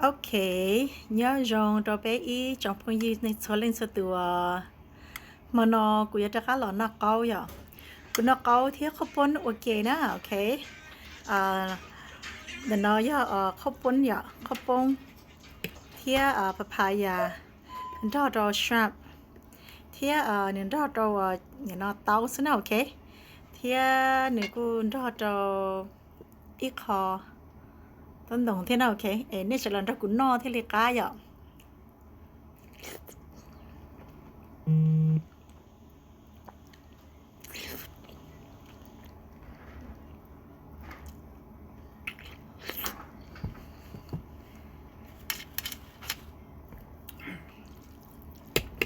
Ok, nyob zoo rau peb ib tsoom phooj ywg nej txhua leej txhua tus os. Hmo no kuv yuav rov qab los noj qaub yom. Kuv noj qaub thiab qhaub poob ua ke na, ok. Ntawm no yog qhaub poob yom, qhaub poob thiab papaya nrog rau shrimp, thiab nws nrog rau nim no taub xwb na, ok. Thiab nws kuj nrog rau ib qho taub ntoos thiab na, ok. Es nej sawv daws nrog kuv noj thiaj li qab yom.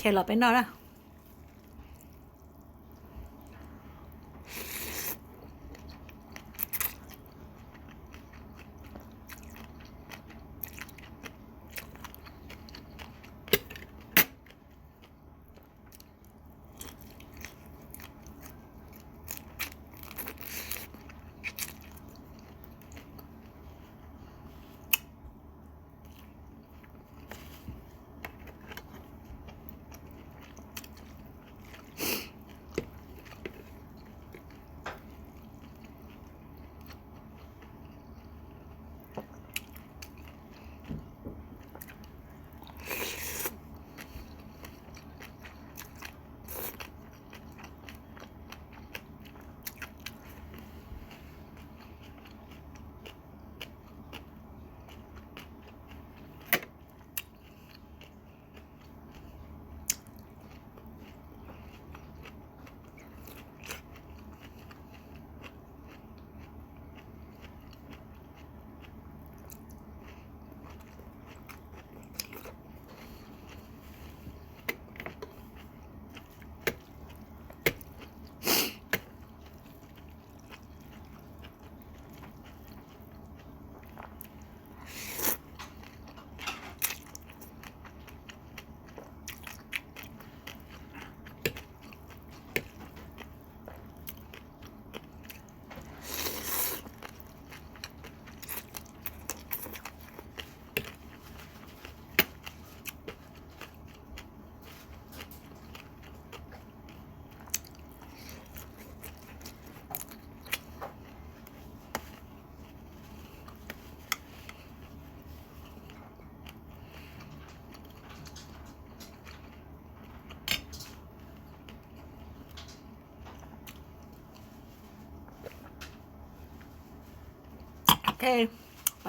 Ces los peb noj na. Ok,